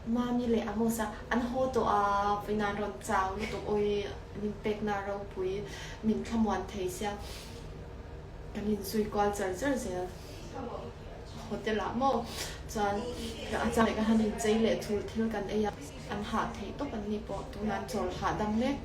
Mami leh Amos-a an haw tawh a, vawiin an rawn chau lutuk awi an inpekna a ropui min thlamuan thei sia kan inzui kual char char zel hotel ah maw chuan a chang leh ka han inchei leh thul thil kan ei a an hah theih tawp an ni pawh tunah an chawl hahdam mek.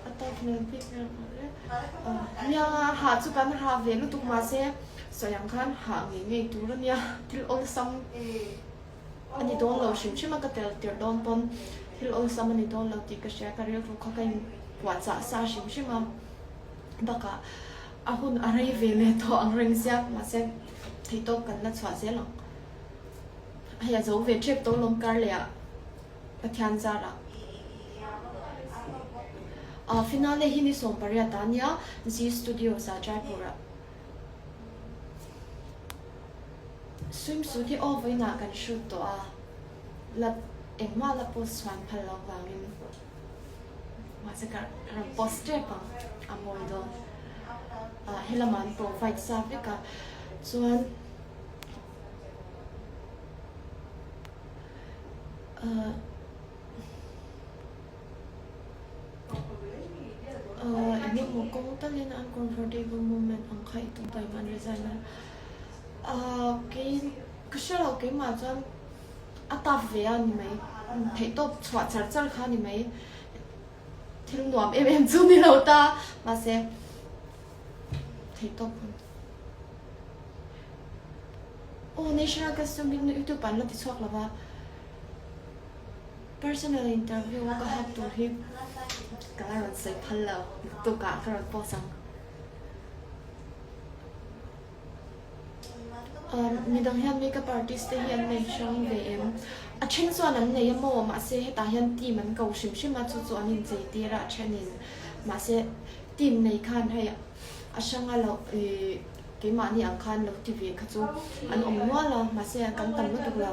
A tawp hmel bik reng ang le. Nia hah chu kan hah ve lutuk mahse sawi ang khan hah ngei ngei tur a nia thil awlsam a ni dawn lo hrim hrim a ka tel tirh dawn pawn thil awlsam a ni dawn lo tih ka hria ka rilru kha ka in puah chah sa hrim hrim a bakah a hun a rei ve leh tawh ang reng sia mahse theihtawp kan la chhuah zel ang hei a zo ve tep tawh lawm kar leh ah. Pathian zarah. Ah finale hi ni 18 a nia Zee Studios ah Jaipur ah. Swimsuit hi aw vawiinah kan shoot tawh a, la engmah la post chhuan phal loh vangin mahse ka rawn post tep ang a mawi dawn. Ah helamah an provide sa vek a chuan. Eng emaw kawng talin uncomfortable moment ang kha i tum ta em an resign a. Kei ka hre lo keimah chuan a tough ve a ni mai theihtawp chhuah char char kha a ni mai thil nuam em em chu ni lo ta mahse theihtawp. Aw National Costume hi YouTube ah an la ti chhuak lo va, personal interview a ka hak tur hi ka la rawn sawi phal lo, tuk ah ka rawn post ang. Midang hian makeup artist te hi an nei hrang ve em? A then chuan an nei a maw mahse hetah hian team an ko hrim hrim a chu chu an inchei tir a a thenin mahse team nei khan hei a hranga lo ih keimahni ang khan lo ti ve kha chu an awm nual a mahse kan tam lutuk lo.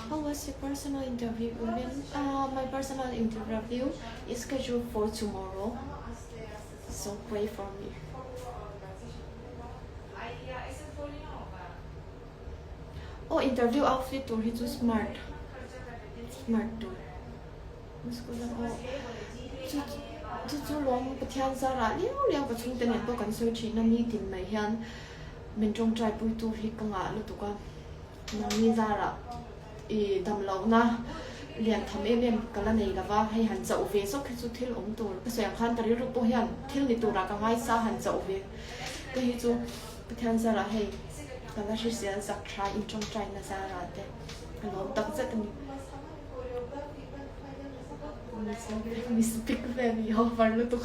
How was your personal interview Urvin? Ah my personal interview is scheduled for tomorrow so pray for me. Aw interview outfit tur hi chu smart smart tur aw chu chu chu lawm Pathian zarah liau liau ka chhungte nen pawh kan sawi thin a nitin mai hian min tawngtai puitu hi ka ngah lutuk a nangni zarah i damlohna lian tham em em ka la nei lova hei han chauh ve zawk hi chu thil awm tur ka sawi ang khan ka rilru pawh hian thil ni turah ka ngaisa han chauh ve te hi chu Pathian zarah hei ka la hrisel zak tha in tawngtai na zarah te ka lawm tak zet a ni. Miss Big vel i over lutuk.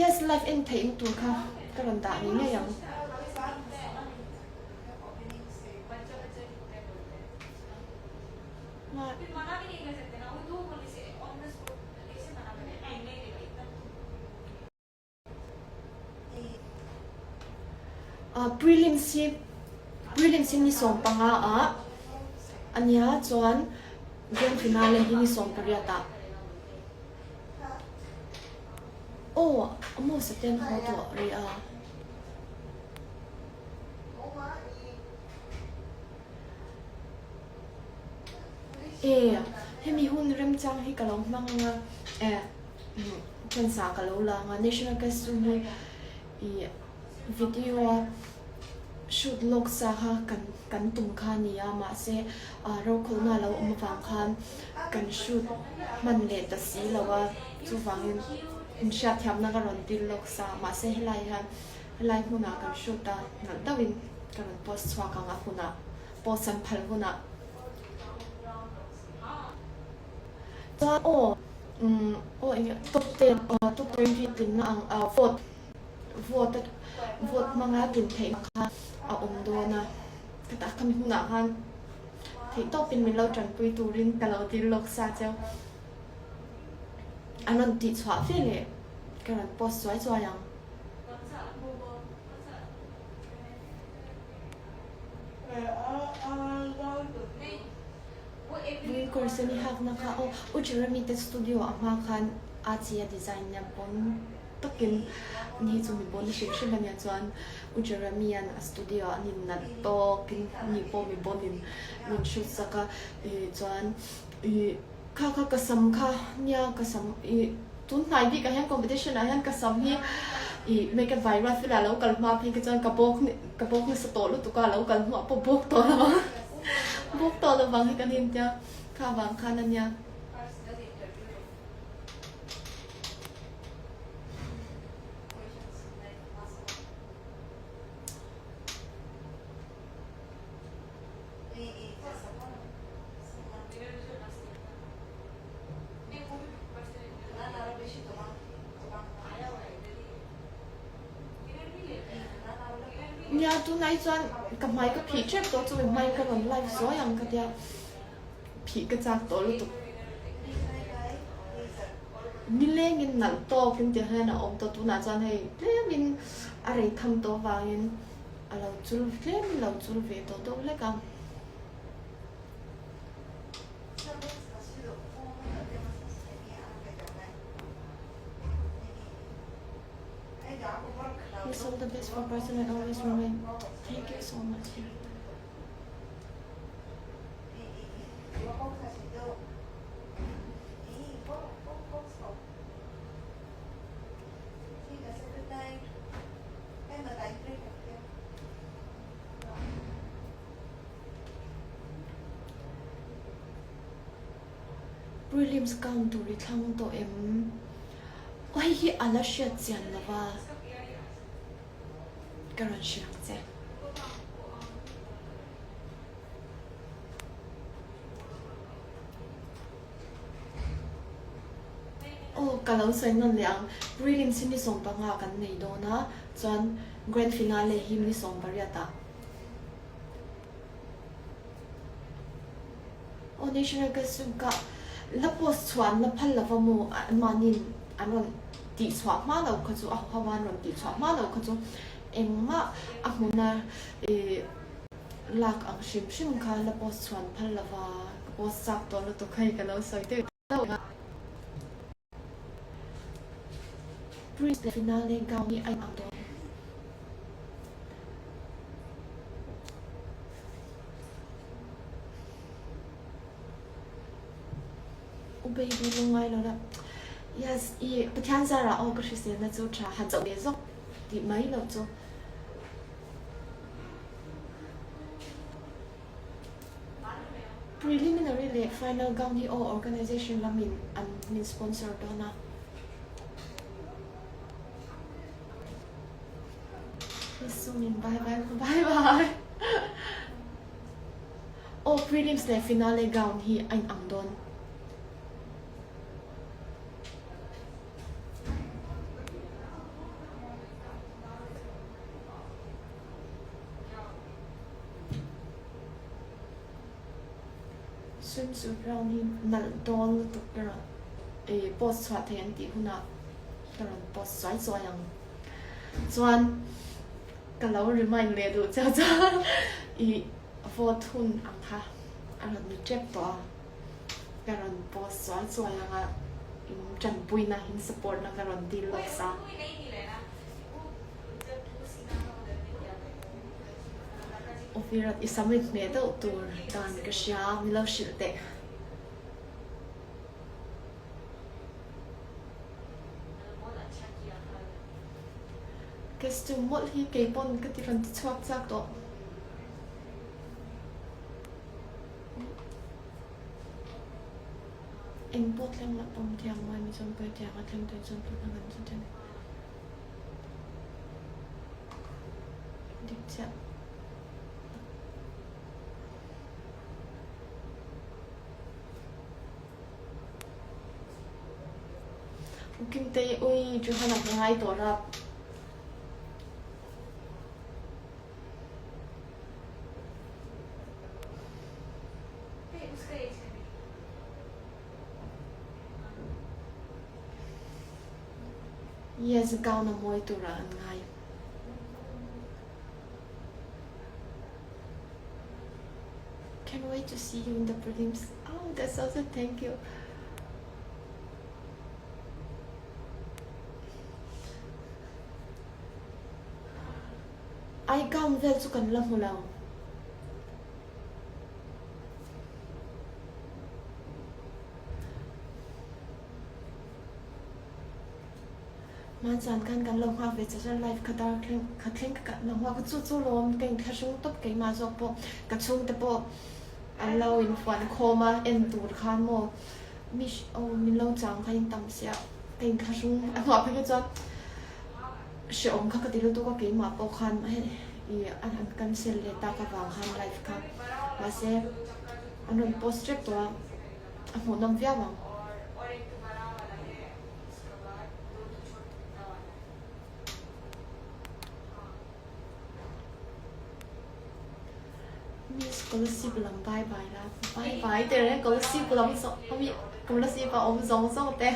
Yes live en theih na tur kha ka rawn dah ni ngei ang. Prelims hi prelims hi ni 15 ah ania chuan grand finale hi ni 18 ah aw Amos a ten haw tawh rih a. E, hemi hun remchang hi ka lo hmang ang a, e, chance ah ka lo la ang a, National Costume hi i video a shoot lawk sa kha kan kan tum kha a ni a, mahse rokhawlhna a lo awm avang khan kan shoot hman leh ta si lo a, chuvangin inhriatthiamna ka rawn dil lawk sa, mahse helai hian helai hmunah kan shoot a, nalh deuhin ka rawn post chhuak ang a hunah. Post an phal hunah chuan aw umm aw eng top ten aw top ten hi tlinna ang ah vote vote a vote hmanga tlin theihna kha a awm dawn a ka khami hunah khan theih tawpin min lo tanpui turin ka lo dil lawk sa cheu an rawn tih chhuah ve leh ka rawn post chuai chuai ang. Green kawr sen i hakna kha aw U Jeremy te studio a hma khan a chi a design nia pawn takin ni chu mi pawn hrim hrim ania chuan U Jeremy an a studio ah an in nalh tawkin ni pawh mi pawn in min shoot sak a ih chuan ih kha kha ka sam kha nia ka sam ih tun hnai bik ah hian competition ah hian ka sam hi ih make up viral feel ah lo kal hma phei kha chuan ka bawk ka bawk nasa tawh lutuk a lo kal hnuah pawh bawk tawh lo ang bawk tawh lo vang hi kan intia kha vang khan ania. Nia tunah hi chuan ka hmai ka phih tep tawh chumi hmai ka rawn live zuai ang ka tia phih ka chak tawh lutuk. Nilengin nalh tawkin tiang hian a awm tawh tunah chuan hei tlemin a rei tham tawh avangin a lo chul tlemin lo chul ve tawh deuh hlek a. Wish all the best for person I always remain. Thank you so much. Prelims count tur i thlang tawh em? Aw hei hi a la hriat chian lo va, ka rawn hrilh ang che. Aw ka lo sawi nawn leh ang, prelims hi ni 15 kan nei dawn a, chuan grand finale hi ni 18 ah. Aw national costume ka la post chhuah an la phal lova maw anmahniin an rawn tih chhuah hma lo kha chu a ho ho a an rawn tih chhuah hma lo kha chu engmah a hmuna ih lak ang hrim hrim kha la post chhuah an phal lova ka post chak tawh lutuk hei ka lo sawi deuh deuh a. Prince leh finale gown hi a inang dawn. U baby lungngai lo la. Yes, i Pathian zarah aw ka hriselna chu tha han chauh ve zawk tih mai lo chu. Preliminary leh final gown hi aw organization lamin an min sponsor dawn a. Sumin bye bye bye bye. Aw prelims leh finale gown hi a inang dawn. Swimsuit round hi nalh dawn lutuk ka rawn ih post chhuah thei an tih hunah ka rawn post chuai chuai ang. Chuan ka lo remind leh duh chiah chuan ih vote hun ang kha a rawn ni tep tawh a, ka rawn post chuai chuai ang a, in tanpuina in support na ka rawn dil lawk sa. Awvirat i submit hmeh deuh tur dan ka hria min lo hrilh teh. Costume mawlh hi kei pawn ka ti rawn ti chhuak chak tawh. Eng pawh thleng lah pawm thiang mai mi chuan pawi thiang a thleng tawh chuan tun ang an chu ten. Dik chiah. U Kimtei ui Johanna ka ngai tawh rap. Yes, gown a mawi turah an ngai. Can't wait to see you in the prelims. Oh, that's awesome. Thank you. Ai gown vel chu kan la hmu lo. Hmanzan khan kan lo nghak ve che chuan live kha dar thleng kha thleng ka lo nghak a chu chu lawm ka inthlahrung tawp keimah zawk pawh ka chhungte pawh an lo infuan khawm a en tur khan maw miss aw min lo chang kha in tam sia ka inthlahrung a hnuah phei kha chuan hrehawm kha ka ti lutuk a keimah pawh khan hei ih an han cancel leh tak avang khan live kha mahse an rawn post tep tawh a a hmuhnawm viau ang. Miss Kolasib lam bye bye la bye bye te reng Kolasib lam zawng ami Kolasib a awm zawng zawng te.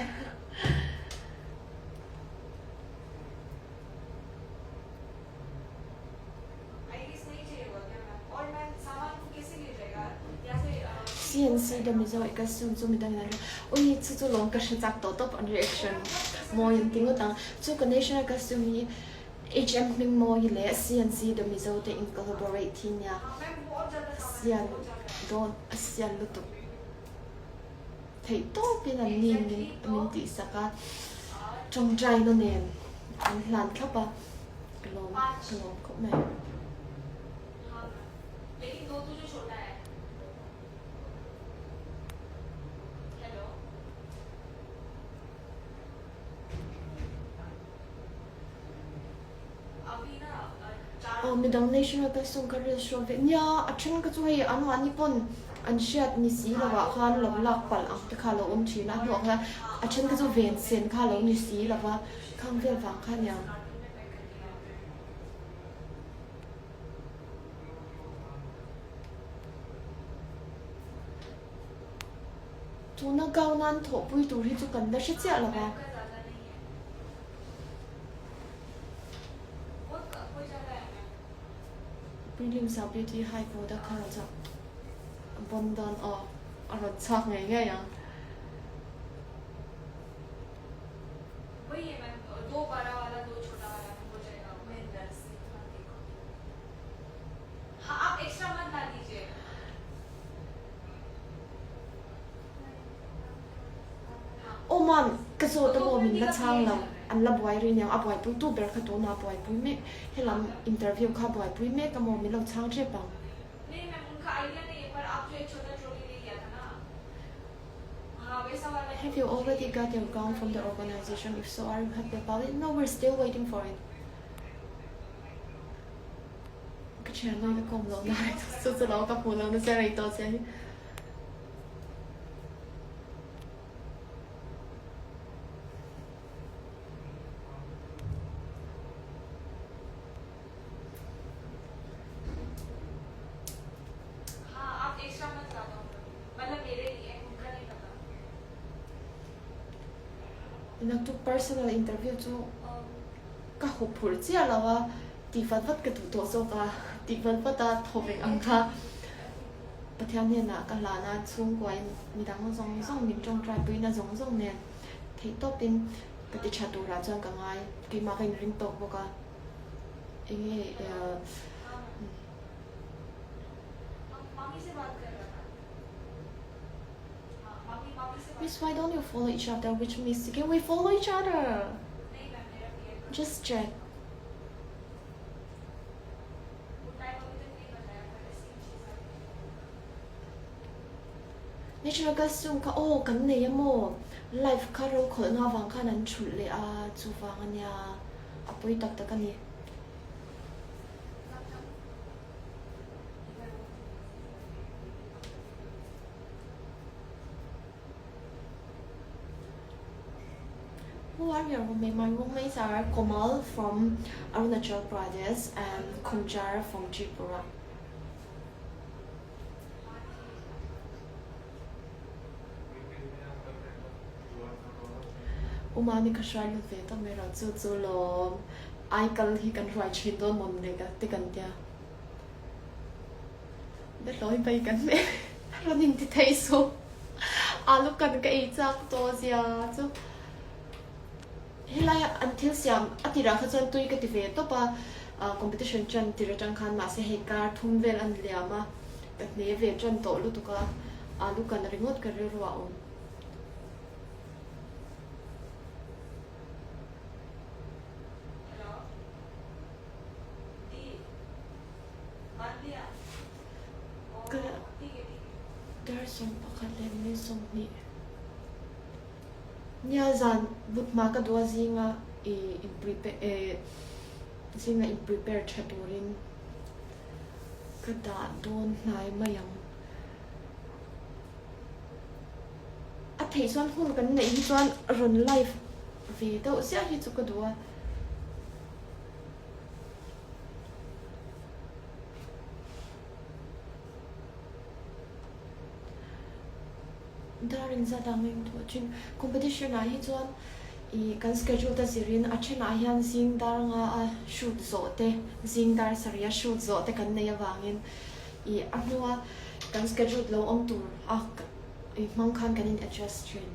CNC the Mizo i costume chu midang in an ri ui chu chu lawm ka hre chak tawh tawp an reaction mawi an ti ngawt ang chu ka national costume hi HM hming mawi leh CNC the Mizo te in collaborate hi nia sial dawn a sial lutuk theih tawp in an ni min min tih sak a tawngtai na nen an hlan thlap a ka lawm ka lawm khawp mai. Aw midang national costume ka rel hruam ve nia a then ka chu hei an mahni pawn an hriat ni si lo ah khan lo lak palh ang te kha a lo awm thin a hnuah khan a then ka chu ven sen kha a lo ni si lo va khang vel vang kha nia. Tuna gown an thawhpui tur hi chu kan la hre chiah lo va. Prelims ah beauty high vote a kha rawn chak bon dawn aw a rawn chhuak ngei ngei ang. Aw man, ka zawt a maw min la chhang lo, an la buai rih aniang, a buaipui tu ber kha tunah a buaipui mek, helam interview kha a buaipui mek a maw min lo chhang tep ang. Have you already got your gown from the organization? If so, are you happy about it? No, we're still waiting for it. Ka thian lai ka kawm loh na chu chu lo ka hmu lo nasa rei tawh che hi. Naktuk personal interview chu ka haw phurh chiah lo a, tih vat vat ka duh tawh zawk a, tih vat vat a thaw vek ang kha Pathian hnenah ka hlan a, chhungkuain midang zawng zawng min tawngtai puina zawng zawng nen theih tawpin ka ti tha turah chuan ka ngai, keimah ka inring tawk bawk a, enge Miss why don't you follow each other which miss can we follow each other just check National costume kha aw kan nei a maw live kha ro khawlhna avang khan an thulh leh a chuvang ania a pawi tak tak a ni. Who are your roommate? My roommates are Komal from Arunachal Pradesh and Kunjar from Tripura. Umami ka hruai lut ve tawp mai rawh chu chu lawm aikal hi kan hruai thin dawn mawn le ka ti kan tia. Behlawi bai kan hmeh rawn in ti thei suh. Alu kan ka ei chak tawh zia chu. Helai an thil siam a tirah kha chuan tui ka ti ve tawp a, competition ṭan tir aṭang khan mahse hei kar thum vel a ni liam a, ka hne ve ṭan tawh lutuk a, alu kan ringawt ka rilru a awm. Ka dar 11 leh minute 20. Nia zan but hma ka duh a zinga i in prepare zinga in prepare tha turin ka dah dawn hnai mai ang. A theih chuan hun kan neih hi chuan rawn live ve deuh ziah hi chu ka duh a. Dar inzat ang eng thuah thin. Competition ah hi chuan ih kan schedule te zirin a thenah hian zing dar nga a shoot zawh te, zing dar sarih a shoot zawh te kan nei avangin ih a hnua kan schedule lo awm tur a ih hmang khan kan in adjust thin.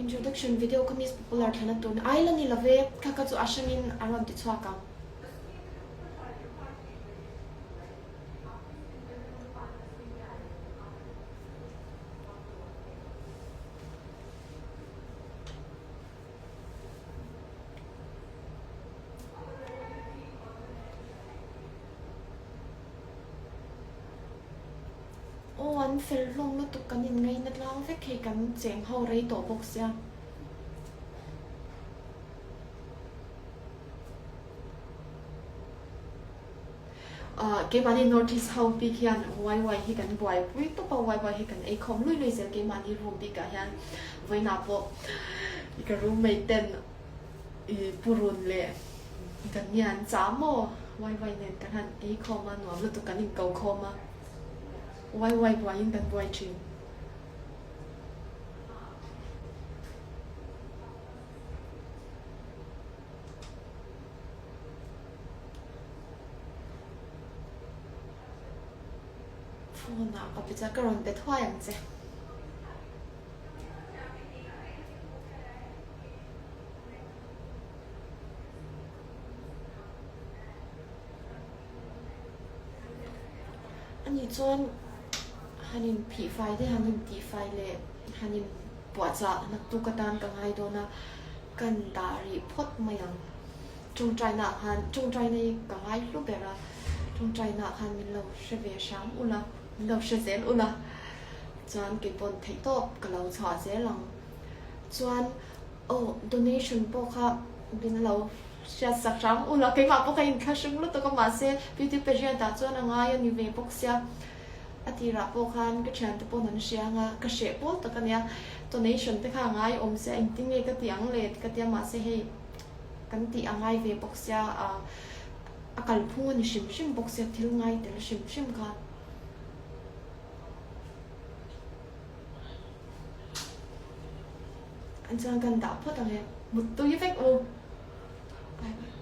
Introduction video ka miss popular thlana tun ai la ni love kha kha chu a hrangin a rawn ti chhuak ang. Aw an fel hlawm lutuk kan in ngaina tlang vek hei kan cheng ho rei tawh bawk sia. Ahh keimahni North East ho bik hian wai wai hi kan buaipui tawp a, wai wai hi kan ei khawm lui lui zel keimahni room bikah hian vawiinah pawh ka roommate ten I purun leh Dania an chah maw? Wai wai nen kan han ei khawm a, nuam lutuk kan inko khawm a, wai wai buaiin kan buai thin. Phone ah ka pe chuan ka rawn pe thuai ang che. Ani chuan han in phih fai te han in tih fai leh han in puahchah naktuk atan ka ngai dawn a, kan dah rih phawt mai ang. Tawngtaina ah khan tawngtaina hi ka ngai hlu ber a, tawngtaina ah khan min lo hre ve hram ula, min lo hre zel ula chuan keipawn theihtawp ka lo chhuah zel ang. Chuan aw donation pawh kha min lo hriat sak hram ula keimah pawh ka inthlahrung lutuk a mahse beauty pageant ah chuan a ngai a ni ve bawk sia a tirah pawh khan ka thiante pawn an hria anga ka hreh pawl tak a nia donation te kha a ngai awm sia engtin nge ka tih ang le ka tia mahse hei kan tih a ngai ve bawk sia a kalphung a ni hrim hrim bawk sia thil ngai tel hrim hrim kha. An chuan kan dah phawt ang e. Muttui vek u. Bye bye.